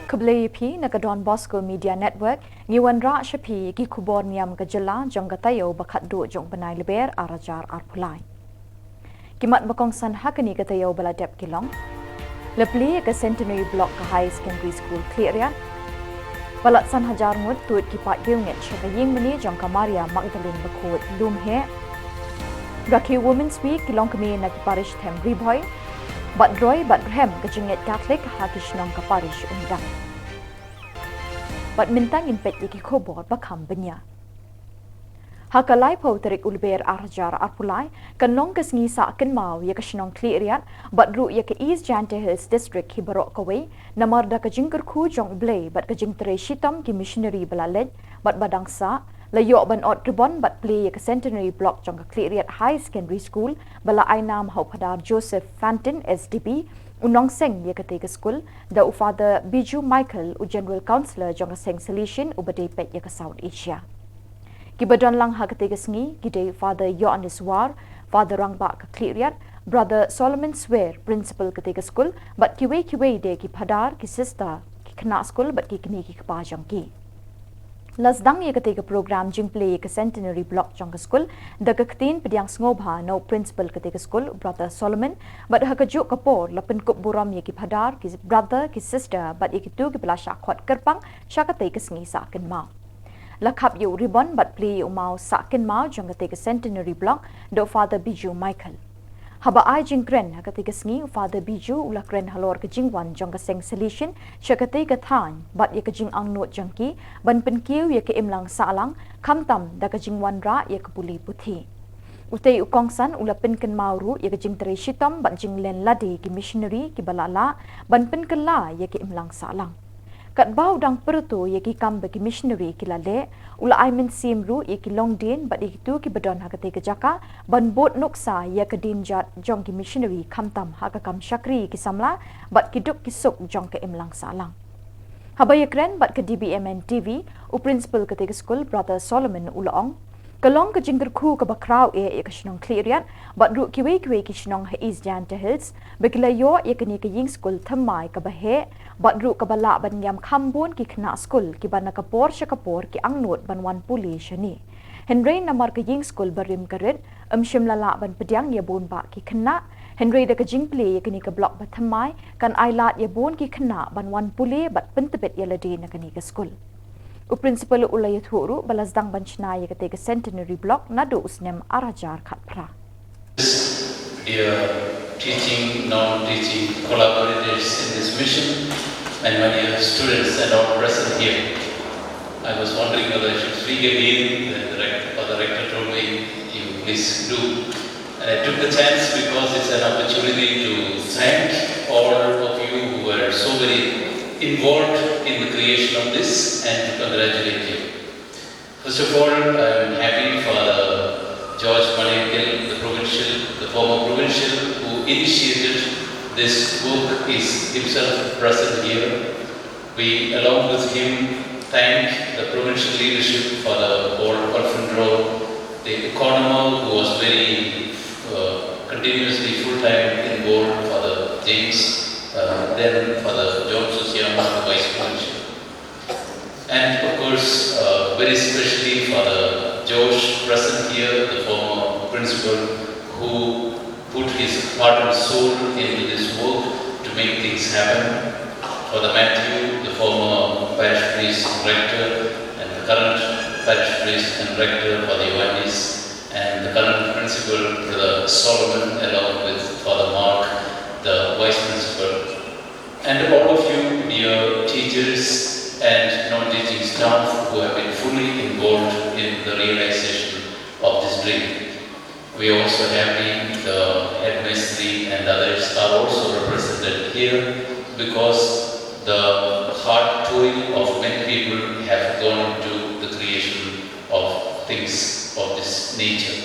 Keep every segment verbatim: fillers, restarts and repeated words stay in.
Khublei ïa phi na ka Don Bosco Media Network, ngi wanrah sha phi ki khubor niam ka jylla jong ka taïew ba khatduh jong u bnai Lber ar hajar arphew lai. Ki mat ba kongsan ha kane ka taïew ba la dep ki long: La plie ïa ka Centenary Block ka High Secondary School Khliehriat. Palat san hajar ngut tuid ki paid riewngeit sha ka ïingmane jong ka Maria Magdalene Bakhuid Lumheh. Rakhe Women's Week, ki longkmie na ki parish them Ri Bhoi. Bad roi bad rhem ka jingngeit Katholik ha ki shnong ka parish Umdang. Bad mynta ngin peit ïa ki khubor ba kham bniah. Ha ka laiphew tarik u Lber ar hajar arphew lai, kan long ka sngi sah kynmaw ïa ka shnong Khliehriat bad ruh ïa ka East Jaintia Hills District hi baroh kawei, namar da ka jingkyrkhu jong U Blei bad ka jingtrei shitom ki missionary ba la leit bad ba dang sah, la ïoh ban ot ribbon bad plie ïa ka Centenary Block jong ka Khliehriat High Secondary School ba la ai nam ha u Phadar Joseph Fantin, S D B, u nongseng ïa katei ka skul, da u Father Biju Michael, u General Councillor jong ka Seng Salesian uba dei peit ïa ka South Asia. Kiba don lang ha katei ka sngi ki dei Father Ïoannis War, Father rangbah ka Khliehriat, Brother Solomon Swer, Principal katei ka skul, bad kiwei kiwei de ki phadar, ki sister, ki khynnah skul bad ki kmie ki kpa jong ki. La sdang ïa katei ka program jingplie ïa ka Centenary Block jong ka skul da ka ktien pdiang sngewbha na u Principal katei ka skul, u Brother Solomon, bad ha kajuh ka por la pynkup burom ïa ki phadar, ki brother, ki sister bad ïa kito kiba la shah khot kyrpang sha katei ka sngi sah kynmaw. La khap ïa u ribbon bad plie ïa u maw sah kynmaw jong katei ka Centenary Block da u Father Biju Michael. Haba ai jingkren ha katei ka sngi, u Father Biju u la kren halor ka jingwan jong ka Seng Salesian sha katei ka thaiñ bad ïa ka jingangnud jong ki ban pynkiew ïa ka imlang sahlang, khamtam da ka jingwanrah ïa ka pule puthi. Utei u kongsan u la pynkynmaw ruh ïa ka jingtrei shitom bad jinglen lade ki missionary kiba la lah ban pynkylla ïa ka imlang sahlang. Katba u dang pyrto ïa ki kam ba ki missionary ki la leh, u la ai mynsiem ruh ïa ki longdien bad ïa kito kiba don ha katei ka jaka ban bud nuksa ïa ka dienjat jong ki missionary, khamtam ha ka kam shakri ki samla bad ki duk ki suk jong ka imlang sahlang. Haba ïakren bad ka D B M N T V, u Principal katei ka skul, Brother Solomon, u la ong, ka long ka jingkyrkhu kaba khraw eh ïa ka shnong Khliehriat bad ruh kiwei kiwei ki shnong ha East Jaintia Hills ba ki la ïoh ïa kane ka ïing skul thymmai kaba heh bad ruh kaba lah ban ïam kham bun ki khynnah skul kiba na ka por sha ka por ki angnud ban wan pule shane. Hynrei namar ka ïing skul barim ka rit, ym shym la lah ban pdiang ïa bun bah ki khynnah, hynrei da ka jingplie ïa kane ka block ba thymmai kan ai lad ïa bun ki khynnah ban wan pule bad pyntbit ïa lade na kane ka skul. U Principal u la ïathuh ruh ba la sdang ban shna ïa katei ka Centenary Block naduh u snem ar hajar khatphra. Dear teaching, non-teaching collaborators in this mission, and my dear students and all present here. I was wondering whether I should speak again. The director, or the rector told me, "You please do." And I took the chance because it's an opportunity to thank all of you who were so very involved in the creation of this and to congratulate you. First of all, I am happy Father George Maniakkil, the provincial, the former provincial who initiated this work, is himself present here. We, along with him, thank the provincial leadership, Father Paul Olfindro, the economo who was very uh, continuously full-time involved, Father James, uh, then Father John Susiama, the vice provincial. And of course, uh, very specially Father Josh, present here, the former principal, who put his heart and soul into this work to make things happen. Father Matthew, the former parish priest and rector, and the current parish priest and rector, Father Ioannis, and the current principal, Brother Solomon, along with Father Mark, the vice principal. And all of you, dear teachers and non-teaching staff who have been fully involved in the realization of this dream. We also have the, the headmaster and others are also represented here because the hard toil of many people have gone into the creation of things of this nature.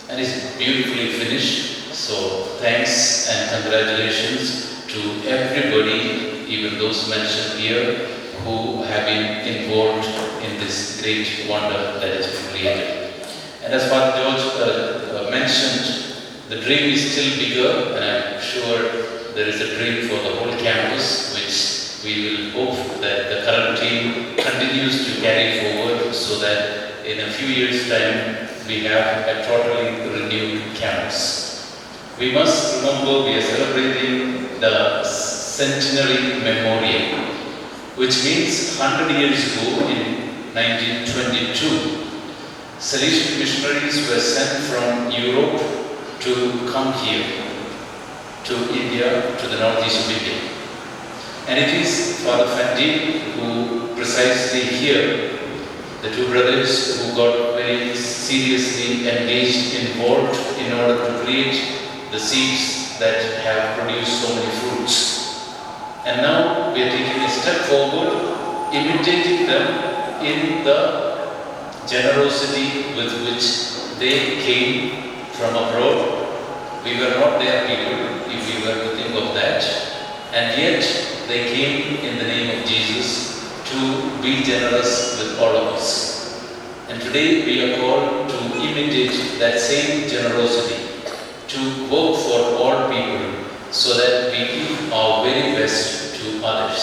And it's beautifully finished. So thanks and congratulations to everybody, even those mentioned here, who have been involved in this great wonder that has been created. And as Father George uh, uh, mentioned, the dream is still bigger, and I'm sure there is a dream for the whole campus, which we will hope that carry forward so that in a few years' time we have a totally renewed campus. We must remember we are celebrating the centenary memorial, which means hundred years ago in nineteen twenty-two, Salesian missionaries were sent from Europe to come here, to India, to the northeast of India. And it is Father Fandil who precisely here, the two brothers who got very seriously engaged, involved in order to create the seeds that have produced so many fruits. And now we are taking a step forward, imitating them in the generosity with which they came from abroad. We were not their people, if we were to think of that. And yet they came in the name of Jesus to be generous with all of us. And today we are called to imitate that same generosity, to work for all people, so that we give our very best to others.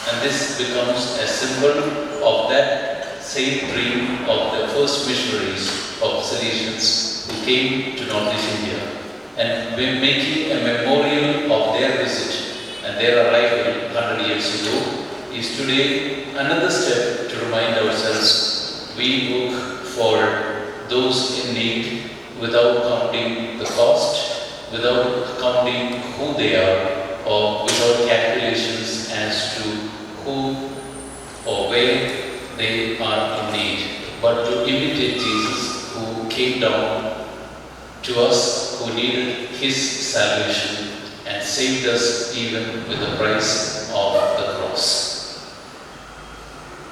And this becomes a symbol of that same dream of the first missionaries, of Salesians who came to Northeast India. And we're making a memorial of their visit and their arrival hundred years ago is today another step to remind ourselves we look for those in need without counting the cost, without counting who they are, or without calculations as to who or where they are in need, but to imitate Jesus, who came down to us, who needed his salvation and saved us even with the price of the cross.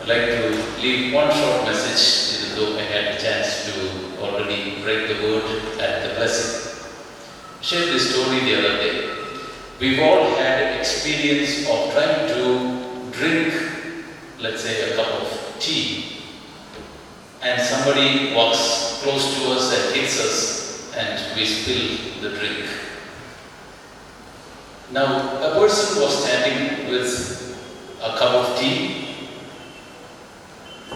I'd like to leave one short message, even though I had a chance to already break the word at the blessing. Shared this story the other day. We've all had an experience of trying to drink, let's say, a cup of tea, and somebody walks close to us and hits us, and we spill the drink. Now, a person was standing with a cup of tea.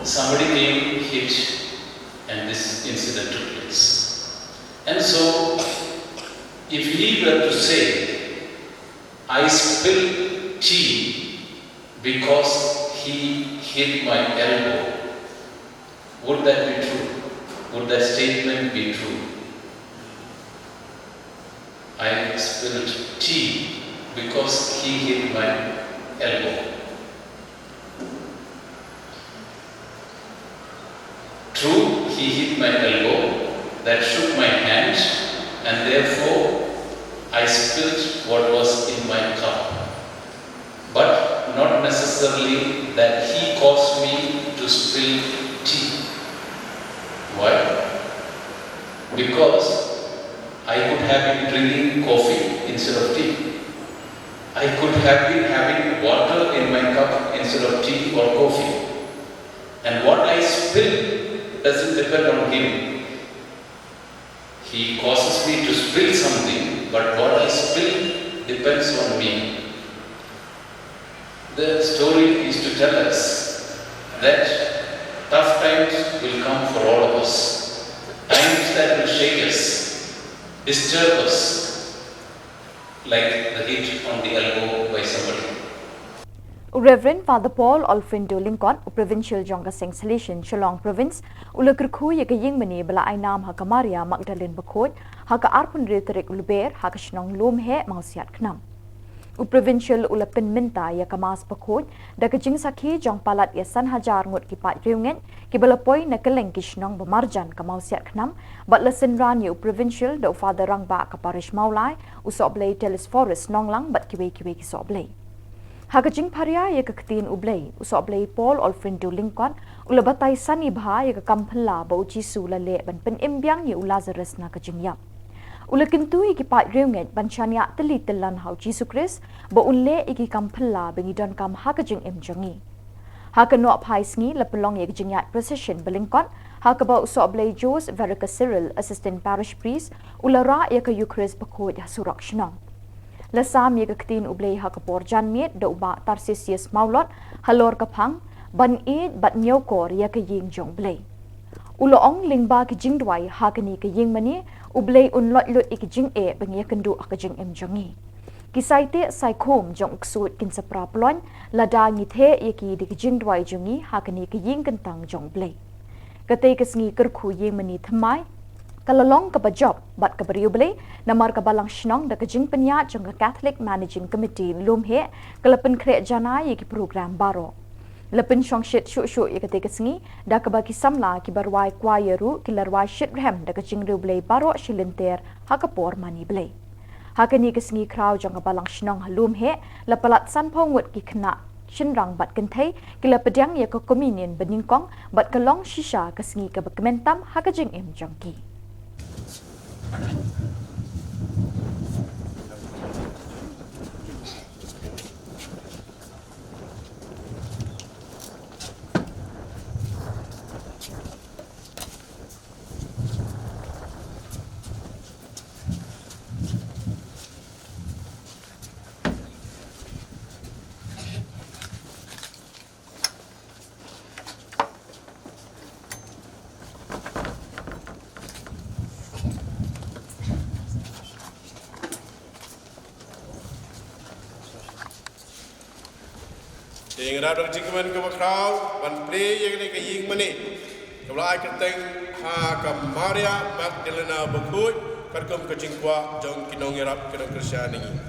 Somebody came, hit, and this incident took place. And so, if he were to say, "I spilled tea because he hit my elbow," would that be true? Would that statement be true? "I spilled tea because he hit my elbow." True, he hit my elbow, that shook my hand, and therefore I spilled what was in my cup. But not necessarily that he caused me to spill tea. Why? Because I could have been drinking coffee instead of tea. I could have been having water in my cup instead of tea or coffee. And what I spill doesn't depend on him. He causes me to spill something, but what I spill depends on me. The story is to tell us that tough times will come for all of us. Times that will shake us, disturb us, like the hit on the elbow by somebody. U Reverend Father Paul Olfrindo Lyngkot, u Provincial jong ka Seng Salesian Shillong Province, u la kyrkhu ïa ka ïingmane ba la ai nam ha ka Maria Magdalene Bakhuid, ha ka arphew hynriew tarik u Lber, ha ka shnong Lumheh, Mawsiat Khnam. U Provincial u la pynmynta ïa ka Mass Bakhuid da ka jingsakhi jong palat ïa san hajar ngut ki paid riewngeit kiba la poi na kylleng ki shnong ba marjan ka Mawsiat Khnam, bad la synran ïa u Provincial da u Father Rangbah ka Parish Mawlai, u Sohblei Telesphorus Nonglang bad kiwei kiwei ki Sohblei. Ha ka jingpharia ïa ka ktien U Blei, u Sohblei Paul Olfrindo Lyngkot u la batai sani bha ïa ka kam phylla ba u Jisu u la leh ban pynim biang ïa u Lazarus na ka jingïap. U la kyntu ïa ki paid riewngeit ban shaniah tylli tyllan ha u Jisu Khrist ba un leh ïa ki kam phylla ba ngi donkam ha ka jingim jong ngi. Ha ka nohphai sngi la pynlong ïa ka jingïaid procession ba lyngkot, ha kaba u Sohblei Jose Vereker Cyril, Assistant Parish Priest, u la rah ïa ka Eucharist Bakhuid ha surok shnong. La sam ïa ka ktien U Blei ha ka por janmiet da u Bah Tarsisius Mawlot halor ka phang, ban ïeit bad ñiewkor ïa ka ïing jong U Blei. U la ong lyngba ki jingduwai ha kane ka ïing mane, U Blei un loit lut ïa ki jingeh ba ngi ïakynduh ha ka jingim jong ngi. Ki saiteh saikhum jong u ksuid kin sa pra ploiñ lada ngi theh ïa ki da ki jingduwai jong ngi ha kane ka ïing kyntang jong U Blei. Katei ka sngi kyrkhu ïing mane thymmai ka la long kaba jop bad kaba riewblei, namar ka Balang Shnong da ka jingpynïaid jong ka Catholic Managing Committee Lumheh ka la pynkhreh janai ïa ki program baroh. La pynshongshit shuh shuh ïa katei ka sngi da kaba ki samla kiba rwai choir ruh ki la rwai shitrhem da ka jingriewblei baroh shi lynter ha ka por mane Blei. Ha kane ka sngi khraw jong ka Balang Shnong ha Lumheh, la palat sanphew ngut ki khynnah shynrang bad kynthei ki la pdiang ïa ka Communion banyngkong bad ka long shisha ka sngi kaba kmen tam ha ka jingim jong ki. Te ngi rap da ka jingkmen kaba khraw ban plie ïa kane ka ïing mane kaba la ai kyrteng ha ka Maria Magdalena Bakhuid, katkum ka jingkwah jong ki nongïarap ki nongkyrshan jong ngi.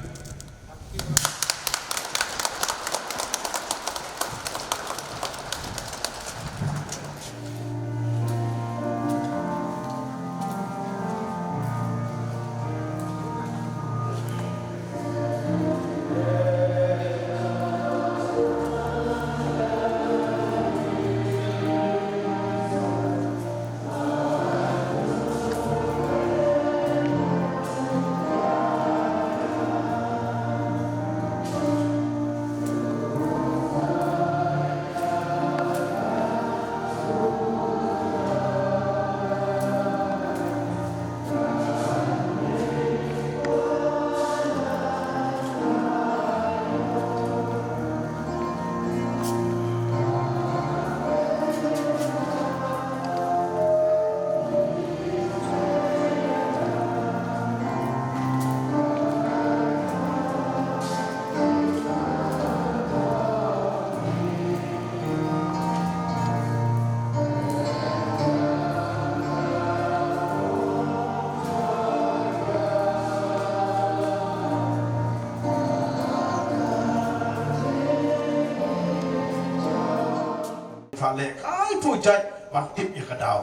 Pha leh kai phu jait ban tip ïa ka daw.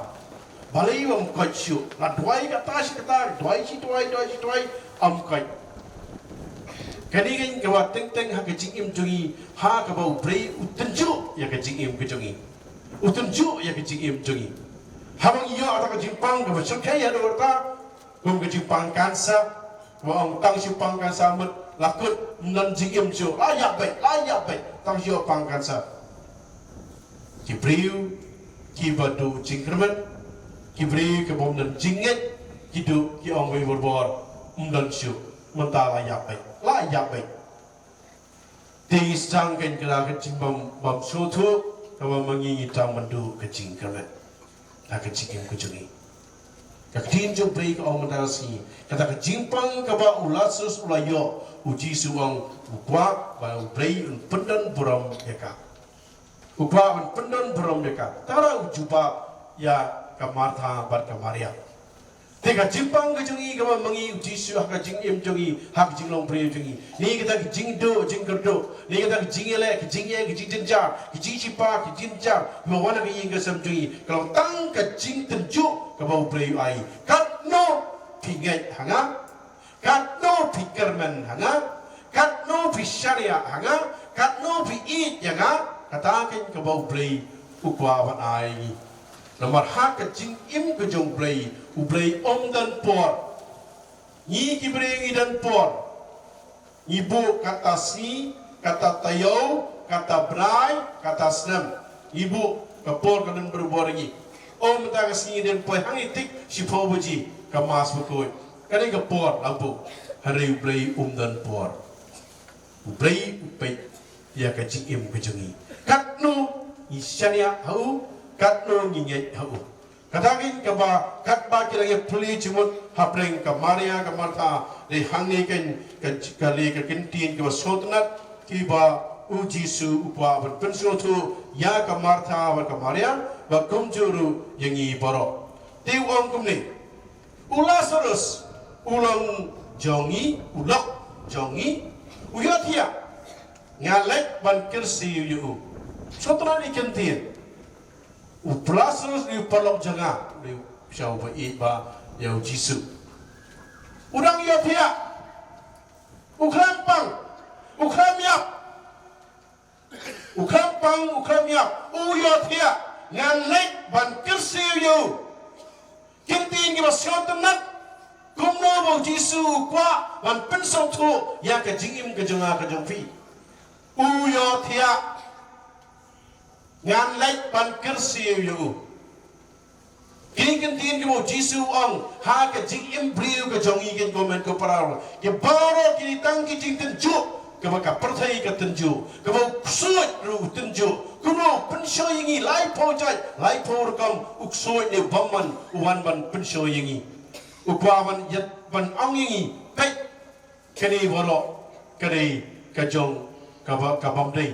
Balei ym koit shuh, la duwai kata shi kata, duwai shi duwai, duwai shi duwai, ym koit. Kane keiñ kaba teng teng ha ka jingim jong ngi, ha kaba U Blei u tynjuh ïa ka jingim ka jong ngi. U tynjuh ïa ka jingim jong ngi. Haba ngi ïoh ïa ka jingpang kaba shyrkhei haduh katta, kum ka jingpang cancer, ba ong tang shu pang cancer mut la kut, ym don jingim shuh, la ïap beit, la ïap beit, tang shu pang cancer. Ki briew kiba duh jingkyrmen, ki briew kiba ym don jingngeit, ki duh ki ong wei borbor, ym don shuh, mynta la ïap beit, la ïap beit. Te ngi sdang keiñ ka da ka jingbym, bym sngewthuh, kaba ma ngi ngi tang ban duh ka jingkyrmen ha ka jingim ka jong ngi. Ka ktien jong U Blei ka ong mynta ka sngi, kata ka jingpang kaba u Lasarus u la ïoh, U Jisu u ong, u kwah ba U Blei un pyndon burom ïa ka. U kwah ban pyndon burom ïa ka. Te haba u jubab ïa ka Martha bad ka Maria. Te ka jingpang ka jong ngi kaba ma ngi, U Jisu ha ka jingim jong ngi, ha ka jinglong briew jong ngi. Ne kata ka jingduh jingkyrduh, ne kata ka jingïaleh, ka jingïeng, ka jingjynjar, ka jingshipa, ka jingjynjar, kaba wan ha ka ïing ka sem jong ngi, ka long tang ka jingtynjuh kaba U Blei u ai. Katno phi ngeit ha nga? Katno phi kyrmen ha nga? Katno phi shaniah ha nga? Katno phi ïeit ïa nga? Kata keiñ kaba U Blei u kwah ban ai ngi. Namar ha ka jingim ka jong U Blei, U Blei um don por. Ngi ki briew ngi don por. Ngi buh kata sngi, kata taïew, kata bnai, kata snem. Ngi buh ka por ka don barabor ngi. O mynta ka sngi ngi don poi hangne tik shiphew baje ka Mass bakhuid. Kane ka por la buh. Hynrei U Blei um don por. U Blei u peit ïa ka jingim ka jong ngi. Katno ngi shaniah ha u, katno ngi ngeit ha u. Kata kein kaba katba ki la ïa plie jingmut hapdeng ka Maria ka Martha, dei hangne kein ka, ka lei ka kyntien kaba sngewtynnat kiba u Jisu u kwah ban pynsngewthuh ïa ka Martha bad ka Maria, bad kumjuh ruh ïa ngi baroh. Te u ong kumne, u Lasarus u long jong ngi, u lok jong ngi, u ïohthiah, ngan leit ban kyrsiew ïa u. Sngewtynnat ïa ki kyntien. U Lasarus u paralok jong nga, u dei u shynrang ba ïeit bha ïa u Jisu. U dang ïohthiah. U khlem pang, u khlem ïap. U khlem pang, u khlem ïap, u ïohthiah, ngan leit ban kyrsiew ïa u. Ki kyntien kiba sngewtynnat, kumno ba u Jisu u kwah ban pynsngewthuh ïa ka jingim ka jong nga ka jong phi. U ïohthiah, ngan leit ban kyrsiew ïa u. Kine ki kyntien kiba u Jisu u ong ha ka jingim briew ka jong ngi, ko hynmen ko para. Ki baroh kine tang ki jingtynjuh kaba ka pyrthei ka tynjuh, kaba u ksuid ruh u tynjuh. Kumno u pynshoi ïa ngi, laiphew jait, laiphew rukom u ksuid ne u bymman u wan ban pynshoi ïa ngi. U kwah ban ïa, ban ong ïa ngi, peit, kane baroh ka dei ka jong kaba, ka bym dei.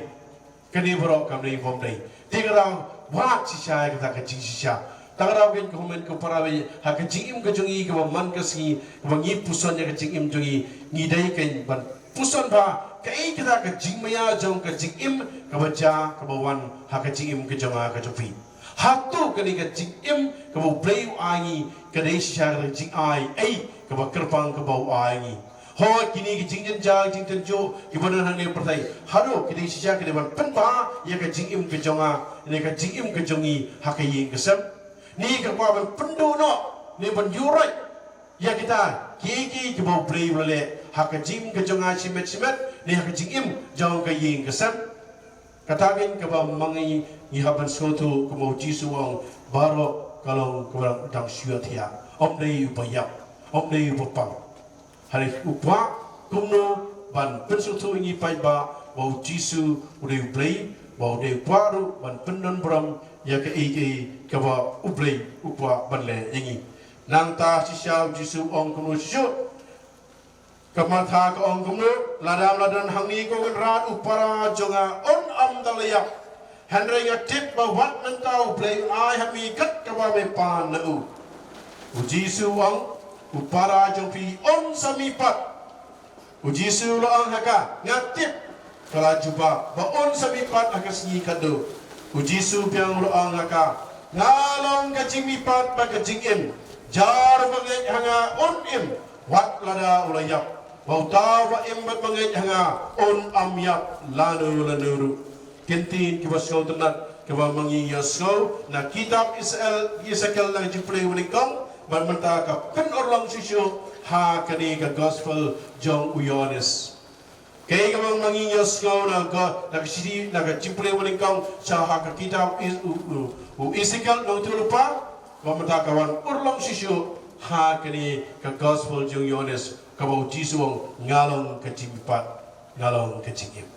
Kane baroh kam dei bym dei. Te ka daw wat shisha ïa kata ka jingshisha. Te ka daw kein, ko hynmen ko para, ha ka jingim ka jong ngi kaba man ka sngi kaba ngi puson ïa ka jingim jong ngi, ngi dei kein ban puson bha kaei kata ka jingmaïa jong ka jingim kaba jia kaba wan ha ka jingim ka jong nga ka jong phi. Hato kane ka jingim kaba u Blei u ai ngi ka dei shisha ka jingai ei kaba kyrpang kaba u ai ngi? Hooid, kine ki jingjynjar jingtynjuh kiba don hangne ha pyrthei, hato ki dei shisha ki dei ban pynbha ïa ka jingim ka jong nga ne ka jingim ka jong ngi ha ka ïing ka sem? Ne ka kwah ban pynduh noh ne ban ïuhroit ïa kita kiei kiei kiba u Blei u la leh ha ka jingim ka jong nga shimet shimet ne ha ka jingim jong ka ïing ka sem? Kata kein kaba ma ngi ngi hap ban sngewthuh, kumba u Jisu u ong, baroh ka long kaba dang shu ïohthiah. Ym dei uba ïap, ym dei uba pang. Hynrei u kwah kumno ban pynsngewthuh ïa ngi paidbah ba u Jisu u dei u Blei, ba u dei u kwah ruh ban pyndonburom ïa kaei kaei kaba u Blei u kwah ban leh ïa ngi. Nangta shisha u Jisu u ong kumno shisha? Ka Martha ka ong kumno, lada me la don hangne ko Kynrad, u para jong nga un ym da la ïap. Hynrei nga tip ba wat mynta u Blei un ai ha me kat kaba me pan na u. U Jisu u ong, u para jong phi un sa mihpat. U Jisu u la ong ha ka, nga tip, ka la jubab, ba un sa mihpat ha ka sngi khadduh. U Jisu biang u la ong ha ka, nga long ka jingmihpat bad ka jingim. Jar ba ngeit ha nga un im, wat lada u la ïap. Ba uta uba im bad ba ngeit ha nga un ym ïap lano lano ruh. Ki ktien kiba sngewtynnat kiba ma ngi ïa sngew na kitab Israel, Esekiel na ka jingpule ba nyngkong, bad mynta ka pynurlong shuh shuh ha kane ka gospel jong u Ïoannis. Kaei kaba ma ngi ïa sngew na ka, na ka shithi, na ka jingpule ba nyngkong sha ha ka kitab Is-, u, u, u Esekiel nongïathuhlypa, bad mynta ka wan urlong shuh shuh ha kane ka gospel jong u Ïoannis, kaba u Jisu u ong, nga long ka jingmihpat, nga long ka jingim.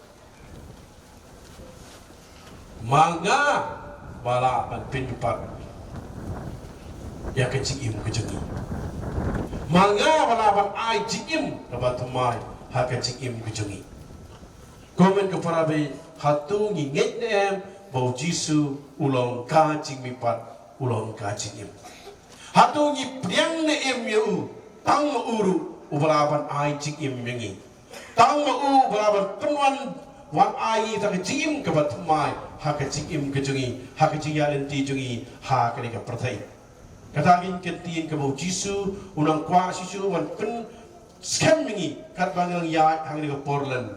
Ma nga ba lah ban pynmihpat ïa ka jingim ka jong ngi. Ma nga ba lah ban ai jingim kaba thymmai ha ka jingim ka jong ngi. Ko hynmen ko para, hato ngi ngeit ne em ba u Jisu u long ka jingmihpat, u long ka jingim? Hato ngi pdiang ne em ïa u, tang ma u ruh uba lah ban ai jingim ïa ngi? Tang ma u uba lah ban pynwan, wan ai ïa ka jingim kaba thymmai ha ka jingim ka jong ngi, ha ka jingïaid lynti jong ngi ha kane ka pyrthei. Kata kein ka ktien kaba u Jisu u nang kwah shisha ban pynskhem ïa ngi katba ngi nang ïaid hangne ha ka por lynti.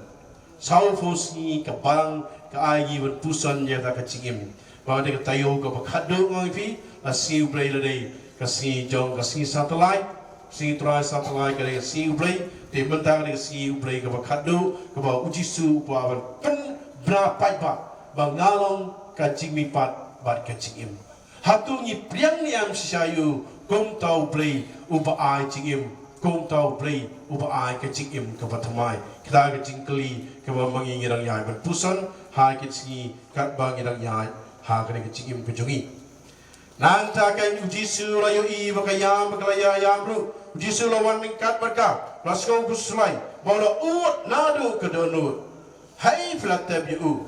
Sawphew sngi ka Balang ka ai ïa ngi ban puson ïa kata ka jingim. Ba dei ka taïew kaba khadduh, nga ong ïa phi, la sngi U Blei la dei ka sngi jong ka sngi Satlai, sngi Trai Satlai ka dei ka sngi U Blei, te mynta ka dei ka sngi U Blei kaba khadduh, kaba u Jisu u kwah ban pynbna paidbah ba nga long ka jingmihpat bad ka jingim. Hato ngi pdiang ne em shisha ïa u kum uta U Blei uba ai jingim, kum uta U Blei uba ai ka jingim kaba thymmai? Kata ka jingkylli kaba ma ngi ngi dang ïaid ban puson ha ki sngi katba ngi dang ïaid Ha kane ka jingim ka jong ngi. Nangta keiñ u Jisu u la ïohi ba ka ïam ba ka la ïa ïam ruh. U Jisu u la wan ryngkat bad ka, u la sngew khuslai, bad u la ud naduh ka dohnud. Hei phi la tep ïa u?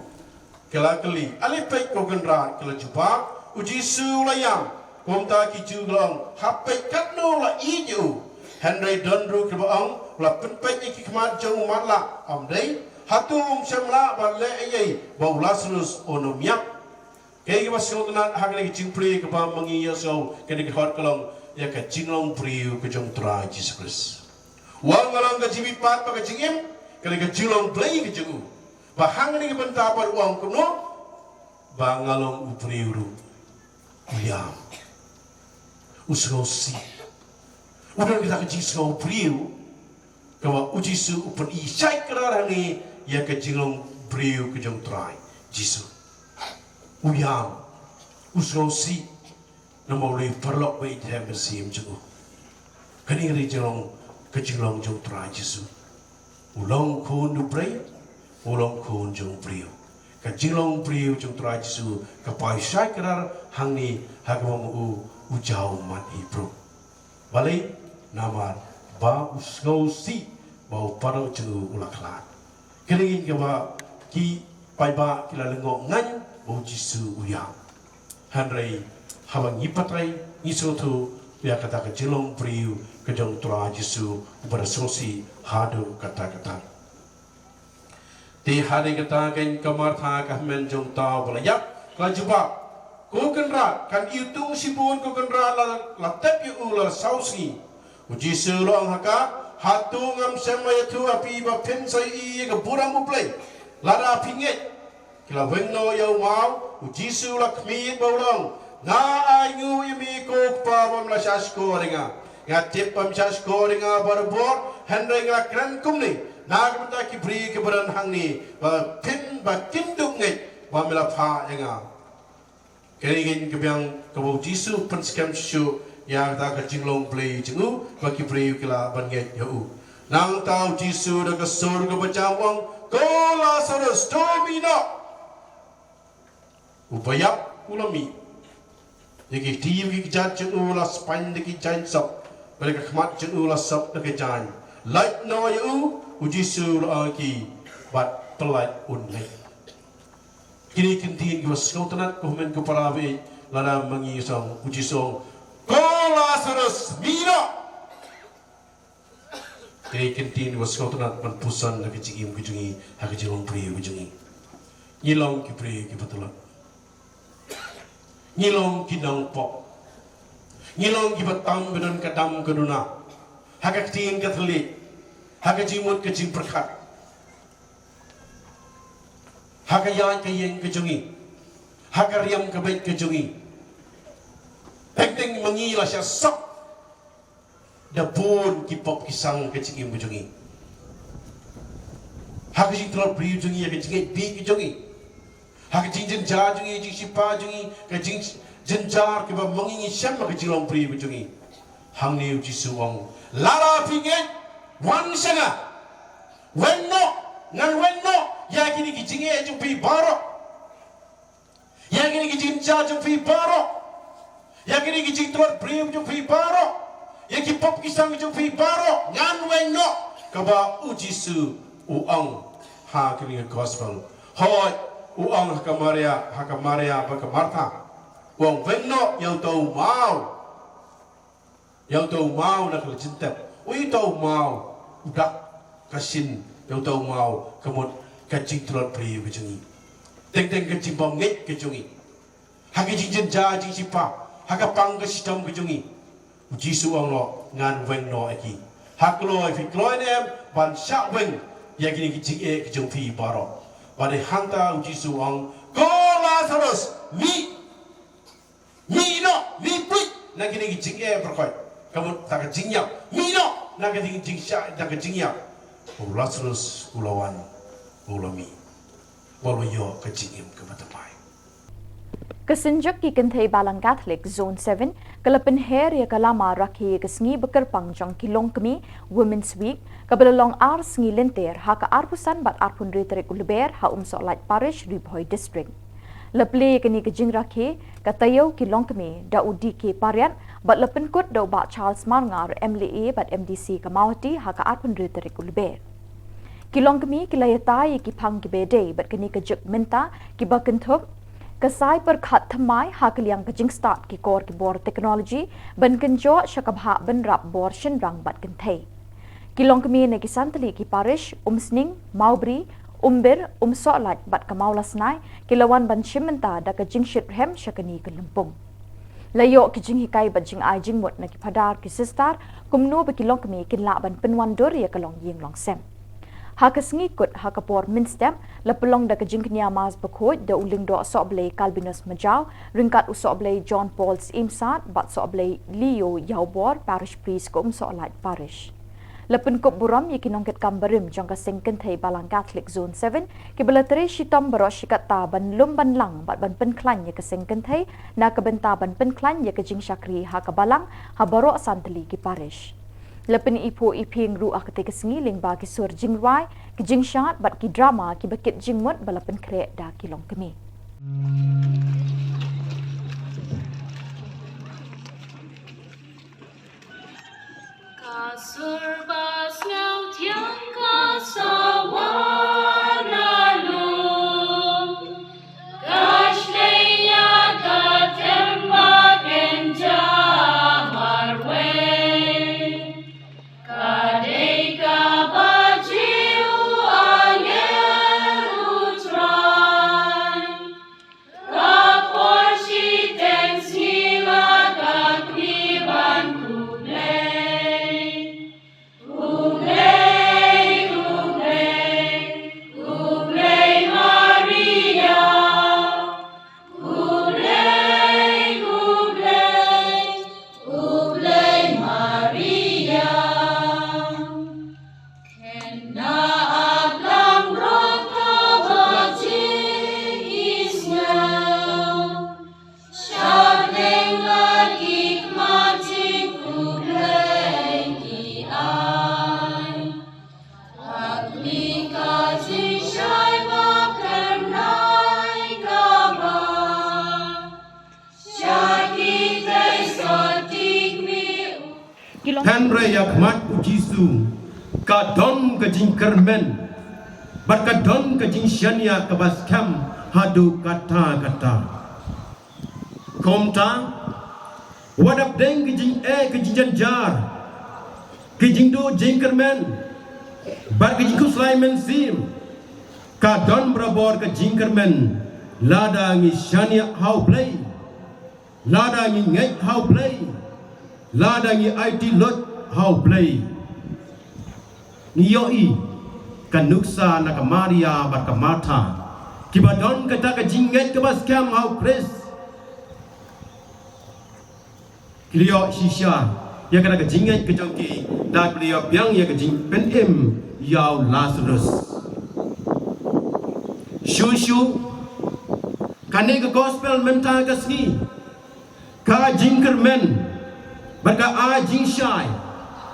Ki la kylli. Ale peit, ko Kynrad, ki la jubab. U Jisu u la ïam. Kumta ki Jiw ki la ong, ha peit, katno u la ïeit ïa u. Hynrei don ruh kiba ong, u la pynpeit ïa ki khmat jong u matlah. Ym dei? Hato um shym lah ban leh ei ei ba u Lasarus un ym ïap? Kaei kaba sngewtynnat ha kane ka jingpule kaba ma ngi ïohsngew, kane ka khot ka long ïa ka jinglong briew ka jong u Trai Jisu Khrist. U ong, nga long ka jingmihpat bad ka jingim, kane ka jinglong Blei ka jong u. Ba hangne ka bynta pat u ong kumno? Ba nga long u briew ruh. U ïam. U sngewsih. U don kata ka jingsngew briew. Kaba u Jisu u pyni shai kdar hangne ïa ka jinglong briew ka jong u Trai Jisu. U ïam. U sngewsih. Namar u la paralok bad i Trai Mynsiem jong u. Kane ka dei jinglong, ka jinglong jong u Trai Jisu. U long khun u Blei, u long khun jong u briew. Ka jinglong briew jong u Trai Jisu ka poi shai kdar hangne ha kaba ma u, u jaw mat hi briew. Balei? Namar ba u sngewsih ba u paralok jong u u la khlad. Kane ngin kaba ki paidbah ki la lyngngoh ngaiñ ba u Jisu u ïam. Hynrei haba ngi batai ngi sngewthuh ïa kata ka jinglong briew ka jong u Trai Jisu uba da sngewsih haduh katta katta. Te hadien kata keiñ ka Martha ka hynmen jong uta uba la ïap ka la jubab, ko Kynrad, kan ïoh tung shibun ko Kynrad la, la tep ïa u la saw sngi. U Jisu u la ong ha ka, hato ngam shym la ïathuh ha phi ba phin sa ïohi ïa ka burom u Blei lada phi ngeit? Ki la weng noh ïa u maw, u Jisu u la khmih bad u la ong, nga ainguh ïa me ko Kpa bym la shahshkor ïa nga. Nga tip bym shahshkor ïa nga barabor, hynrei nga la kren kumne na ka bynta ki briew kiba don hangne, ba phin, ba kin dup ngeit ba me la phah ïa nga. Kane ngin ka biang kaba u Jisu u pynskhem shuh ïa kata ka jinglong Blei jong u ba ki briew ki lah ban ngeit ïa u. Nangta u Jisu da ka sur kaba jam u ong, ko Lasarus, to mih noh. Uba ïap u la mih. Ïa ki kti ki kjat jong u la spaiñ da ki jaiñ sop, bad ïa ka khmat jong u la sop da ka jaiñ. Lait noh ïa u, u Jisu u la ong ïa ki, bad pyllait un leit. Kine ki ktien kiba sngewtynnat ko hynmen ko para baieit, lada ma ngi song, u Jisu u ong, ko Lasarus, mih noh. Kine ki ktien kiba sngewtynnat ban puson ha ka jingim ka jong ngi, ha ka jinglong briew ka jong ngi. Ngi long ki briew kiba tlot. Ngi long ki nongpop. Ngi long kiba tam ba don ka dam ka duna ha ka ktien ka thylliej, ha ka jingmut ka jingpyrkhat, ha ka ïaid ka ïeng ka jong ngi, ha ka riam ka beit ka jong ngi. Teng teng ma ngi la shah sop da bun ki pop ki sang ka jingim ka jong ngi. Ha ka jingtlot briew jong ngi, ha ka jingngeit bieit ka jong ngi, ha ka jingjynjar jong ngi, jingshipa jong ngi, ka jingjynjar kiba ma ngi ngi shem ha ka jinglong briew ka jong ngi. Hangne u Jisu u ong, lada phi ngeit, wan sha nga. Weng noh, ngan weng noh ïa kine ki jingeh jong phi baroh. Ïa kine ki jingjynjar jong phi baroh. Ïa kine ki jingtlot briew jong phi baroh. Ïa ki pop ki sang jong phi baroh. Ngan weng noh. Kaba u Jisu u ong ha kane ka gospel. Hooid, u ong ha ka Maria, ha ka Maria bad ka Martha. U ong, weng noh ïa uta u maw. Ïa uta u maw na ka la jingtep. U ïa uta u maw u dak ka shin ïa uta u maw ka mut ka jingtlot briew ka jong ngi. Teng teng ka jingbymngeit ka jong ngi. Ha ka jingjynjar jingshipa, ha ka pang ka shitom ka jong ngi. U Jisu u ong noh, ngan weng noh ïa ki. Ha kloi phi kloi ne em ban shah weng ïa kine ki jingeh ka jong phi baroh? Bad hangta u Jisu u ong, ko Lasarus, mih. Mih noh, mih buit na kine ki jingeh baroh. Ka mut na ka jingïap. Mih noh na ka jing, jingshah, na ka jingïap. U Lasarus u la wan, u la mih. Bad u la ïoh ka jingim kaba thymmai. Ka Synjuk ki Kynthei Balang Catholic Zone seven ka la pynher ïa ka lama rakhe ïa ka sngi ba kyrpang jong ki longkmie, Women's Week, kaba la long ar sngi lynter ha ka arphew san bad arphew hynriew tarik u Lber ha Umsohlait Parish, Ri Bhoi District. La plie ïa kane ka jingrakhe ka taïew ki longkmie da u D K Pariat bad la pynkut da u Bah Charles Marngar, M L A bad M D C ka Mawhati, ha ka arphew hynriew tarik u Lber. Ki longkmie ki la ïatai ïa ki phang kiba dei bad kane ka juk mynta kiba kynthup ka sai pyrkhat thymmai ha ka liang ka jingstad ki kor ki bor technology ban kynjoh sha ka bhah bynrap bor shynrang bad kynthei. Ki longkmie na ki san tylli ki parish Umsning, Mawbri, Umbir, Umsohlait bad ka Mawlasnai ki la wan ban shim bynta da ka jingshitrhem sha kane ka lympung. La ïoh ki jinghikai bad jingai jingmut na ki phadar ki sister kumno ba ki longkmie kin lah ban pynwandur ïa ka longïing longsem. Ha ka sngi kut ha ka por mynstep la pynlong da ka jingkñia Mass bakhuid da u Lyngdoh Sohblei Calvinus Majaw ryngkat u Sohblei John Paul Syiemsat bad Sohblei Leo Ïawbor, Parish Priest ka Umsohlait Parish. La pynkup burom ïa ki nongkitkam barim jong ka seng kynthei Balang Catholic Zone seven kiba la trei shitom baroh shi katta ban lum ban lang bad ban pynkhlaiñ ïa ka seng kynthei na ka bynta ban pynkhlaiñ ïa ka jingshakri ha ka Balang ha baroh san tylli ki parish. La pyniphuh iphieng ruh ha katei ka sngi lyngba ki sur jingrwai, ki jingshad bad ki drama kiba kit jingmut ba la pynkhreh da ki longkmie. Ka sur ba sngewthiang ka sawa na lum, ka shleia ka tem ba kynja marwei. Ka dei kaba jia u angel U Trai. Ka por shiteng sngi la ka knieh ban khublei. Khublei, khublei, khublei Maria. Khublei, khublei, khublei Maria. Kynna ap lang rot kaba jing ki sngew. Shah teng la ki khmat jingkhublei ki ai. Bad kane ka jingshai ba kynrai kaba sha kitei sotti kmie. Hynrei ïa khmat U Jisu ka don ka jingkyrmen bad ka don ka jingshaniah kaba skhem haduh katta katta. Kumta wat hapdeng ki jingeh, ki jingjynjar, ki jingduh jingkyrmen bad ki jingkhuslai mynsiem, ka don barabor ka jingkyrmen lada ngi shaniah ha U Blei, lada ngi ngeit ha U Blei, lada ngi aiti lut ha U Blei. Ngi ïohi ka nuksa na ka Maria bad ka Martha kiba don kata ka jingngeit kaba skhem ha U Khrist. Ki la ïoh shisha ïa kata ka jingngeit ka jong ki da ki la ïoh biang ïa ka jingpynim ïa u Lasarus. Shuh shuh kane ka gospel mynta ka sngi ka jingkyrmen bad ka ai jingshai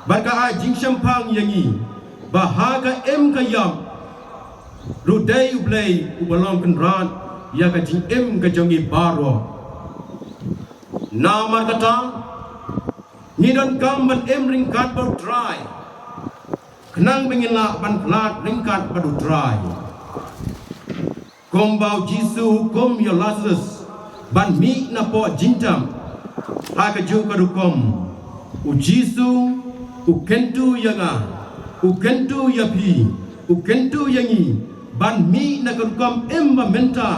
bad ka ai jingshemphang ïa ngi ba ha ka im ka ïap ruh dei U Blei uba long kynrad ïa ka jingim ka jong ngi baroh. Namar kata ngi donkam ban im ryngkat bad U Trai khnang ba ngin lah ban khlad ryngkat bad U Trai. Kumba U Jisu u hukum ïa u Lasarus ban mih napoh jingtep, ha kajuh ka rukom U Jisu u kyntu ïa nga, u kyntu ïa phi, u kyntu ïa ngi ban mih na ka rukom im ba mynta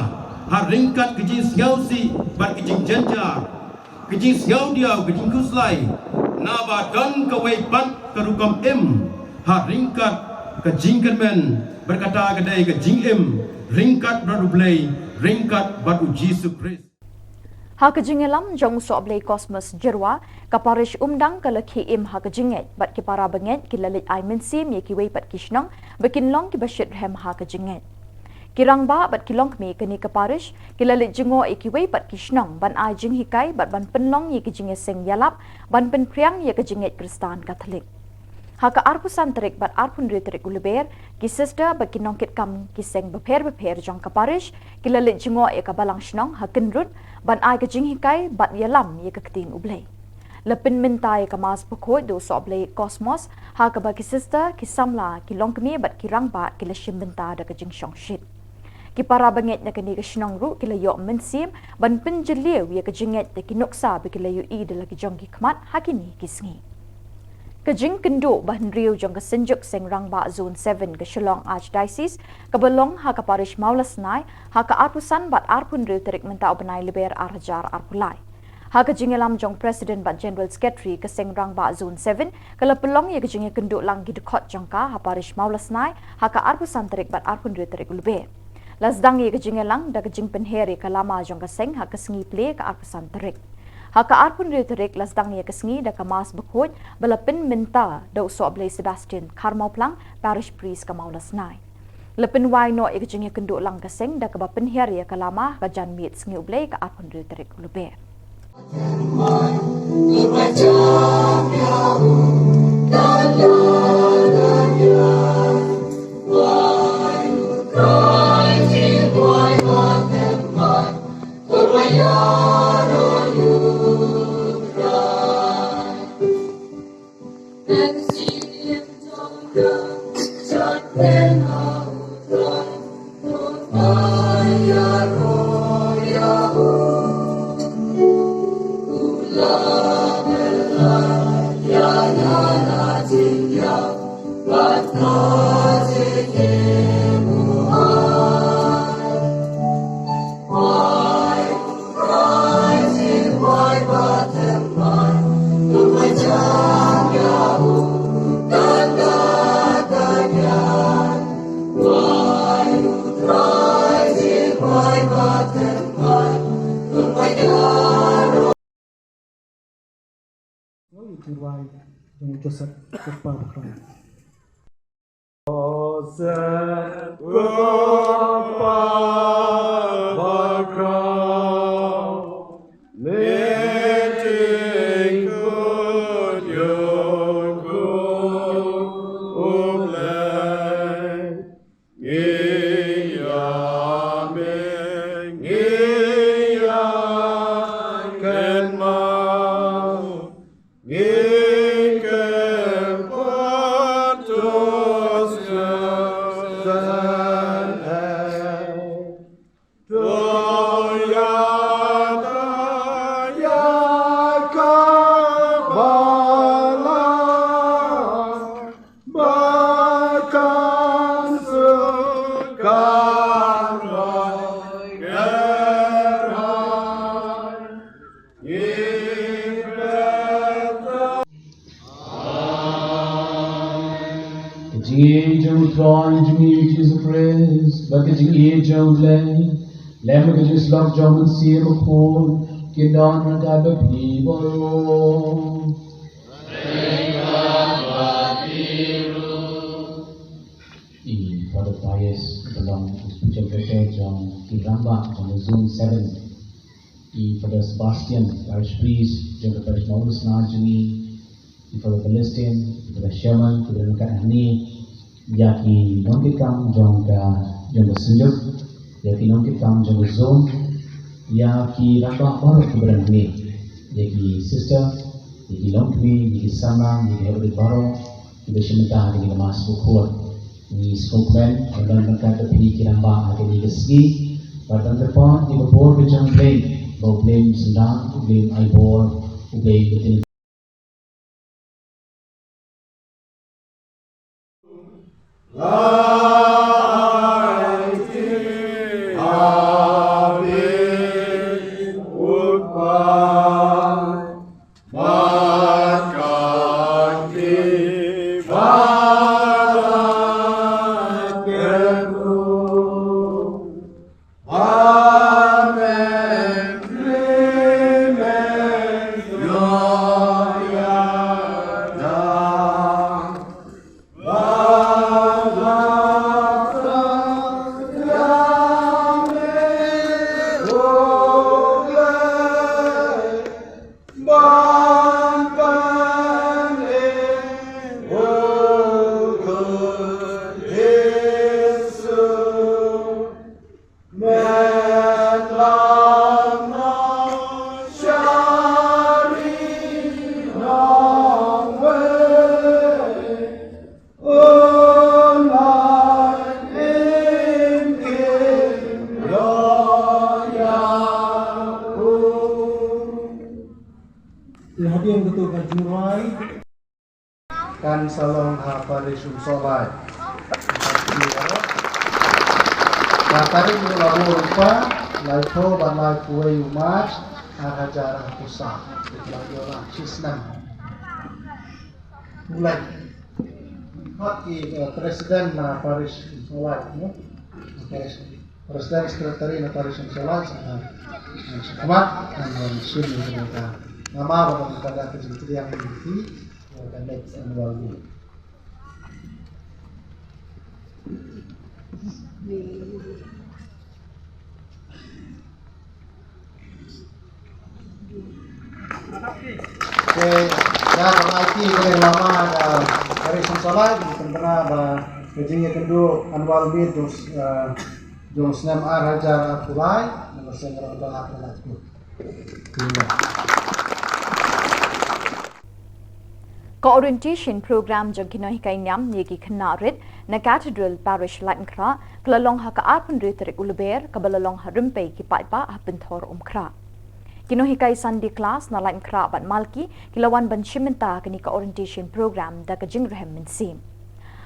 ha ryngkat ka jingsngewsih bad ka jingjynjar, ka jingsngewdiaw, ka jingkhuslai, naba don kawei pat ka rukom im ha ryngkat ka jingkyrmen bad kata ka dei ka jingim ryngkat bad U Blei, ryngkat bad U Jisu Khrist. Ha ka jingïalam jong u Sohblei Cosmas Jyrwa, ka parish Umdang ka la khie im ha ka jingngeit bad ki para bangeit ki la leit ai mynsiem ïa kiwei pat ki shnong ba kin long kiba shitrhem ha ka jingngeit. Ki rangbah bad ki longkmie kane ka parish ki la leit jngoh ïa kiwei pat ki shnong ban ai jinghikai bad ban pynlong ïa ki jingïaseng ïalap ban pynphriang ïa ka jingngeit Khristan Katholik. Ha ka arphew san tarik bad arphew hynriew tarik u Lber, ki sister bad ki nongkitkam ki seng bapher bapher jong ka parish ki la leit jngoh ïa ka balang shnong ha Kynrut ban ai ka jinghikai bad ïalam ïa ka ktien U Blei. La pynmynta ïa ka Mass bakhuid da u sohblei Cosmos, ha kaba ki sister, ki samla, ki longkmie bad ki rangbah ki la shim bynta da ka jingshong shit. Ki para bangeit na kane ka shnong ruh ki la ïoh mynsiem ban pynjylliew ïa ka jingngeit da ki nuksa ba ki la ïohi da la ki jong ki khmat ha kine ki sngi. Ka jingkynduh bahynriew jong ka Synjuk Seng Rangbah Zone seven ka Shillong Archdiocese, kaba long ha ka parish Mawlasnai, ha ka arphew san bad arphew hynriew tarik mynta u bnai Lber ar hajar arphew lai. Ha ka jingïalam jong President bad General Secretary ka Seng Rangbah Zone seven, ka la pynlong ïa ka jingïakynduh lang ki dkhot jong ka ha parish Mawlasnai, ha ka arphew san tarik bad arphew hynriew tarik u Lber. La sdang ïa ka jingïalang da ka jingpynher ïa ka lama jong ka seng ha ka sngi Plie ka arphew san tarik. Ha ka arphew hynriew tarik la sdang ïa ka sngi da ka Mass bakhuid ba la pynmynta da u sohblei Sebastian Kharmawphlang, parish priest ka Mawlasnai. La pynwai noh ïa ka jingïakynduh lang ka seng da kaba pynher ïa ka lama ka janmiet sngi U Blei ka arphew hynriew tarik u Lber. Joseph, Kpa Bakhraw. Joseph, Kpa Bakhraw, meeting kut ïa kut U Blei. Ngi ïa me, ngi ïa kynmaw, ngi kyrpad to sngewthuh. To ïa ka, ïa ka balang ba kan suk kan roi kyrhai. Ngi pyrta. Ka jingïeit jong u Trai jong ngi Jisu Khrist, bad ka jingïeit jong U Blei, lem bad ka jingïasyllok jong u Mynsiem Bakhuid, kin don ryngkat bad phi baroh. I Father Pius, ka long u spiritual director jong ki rangbah jong Zone seven. I Father Sebastian, parish priest jong ka parish Mawlasnai jong ngi, i Father Palestine, i Father Sherman, kiba don ryngkat hangne, ïa ki nongkitkam jong ka, jong ka synjuk, ïa ki nongkitkam jong ka zone, ïa ki rangbah baroh kiba don hangne, ïa ki sister, ïa ki longkmie, ïa ki samla, ïa ki hepdeng baroh kiba shim bynta ha kane ka Mass bakhuid. Ngi sngewkmen ban don ryngkat bad phi ki rangbah ha kane ka sngi, bad ban kyrpad ïa ka bor ka jong U Blei, ba U Blei un synran, U Blei un ai bor, U Blei un Te hadien katu ka jingrwai kan sa long ha parish Umsohlai. Ka tarik u la bun u pa, laiphew bad laiphew wei u March, ar hajar arphew saw. Kita la ïoh la shisnem. Mulai. Hot ki, eh, president na parish Umsohlai, no? Parish. President Secretary na parish Umsohlai, sa, eh, sa khmat, dan, eh, shin ni kita. Nama ba kita da ke jingkriang ni, eh, the next annual meeting. Te, da ka lai ki ka lama da parish Umsohlai, ki kena ba ka jingïakynduh annual meet jong, eh, jong snem ar hajar arphew lai, na ka seng ra ba arphew lai. Ka orientation program jong ki nonghikai niam ïa ki khynnah rit na Cathedral Parish Laitumkhrah ka la long ha ka arphew hynriew tarik u Lber, kaba la long ha Rympei ki paidbah ha Pynthor Umkhrah. Ki nonghikai Sunday class na Laitumkhrah bad Malki ki la wan ban shim bynta ha kane ka orientation program da ka jingrhem mynsiem.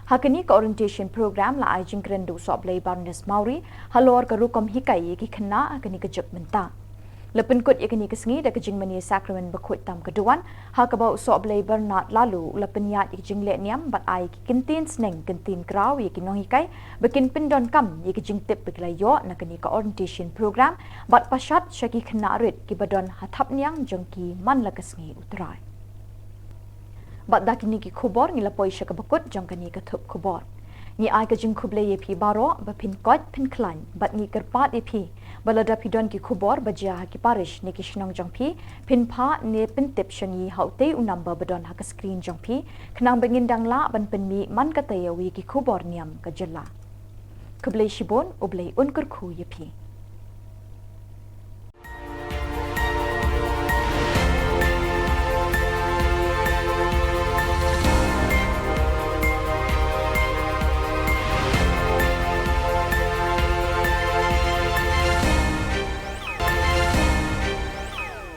Ha kane ka orientation program la ai jingkren da u Sohblei Barnes Mawrie halor ka rukom hikai ïa ki khynnah ha kane ka juk mynta. La pynkut ïa kane ka sngi da ka jingmane sakramen bakhuid tam ka duwan, ha kaba u Sohblei Bernard Laloo u la pynïaid ïa ka jingleh niam bad ai ki kyntien sneng kyntien kraw ïa ki nonghikai ba kin pyndonkam ïa ka jingtip ba ki la ïoh na kane ka orientation program bad pashat sha ki khynnah rit kiba don ha thapniang jong ki man la ka sngi U Trai. Bad da kine ki khubor ngi la poi sha kaba kut jong kane ka thup khubor. Ngi ai ka jingkhublei ïa phi baroh ba phin koit phin khlaiñ bad ngi kyrpad ïa phi ba lada phi don ki khubor ba jia ha ki parish ne ki shnong jong phi, phin phah ne pyntip sha ngi ha utei u number ba don ha ka screen jong phi, khnang ba ngin dang lah ban pynmih man katei ïa ki khubor niam ka jylla. Khublei shibun, U Blei un kyrkhu ïa phi.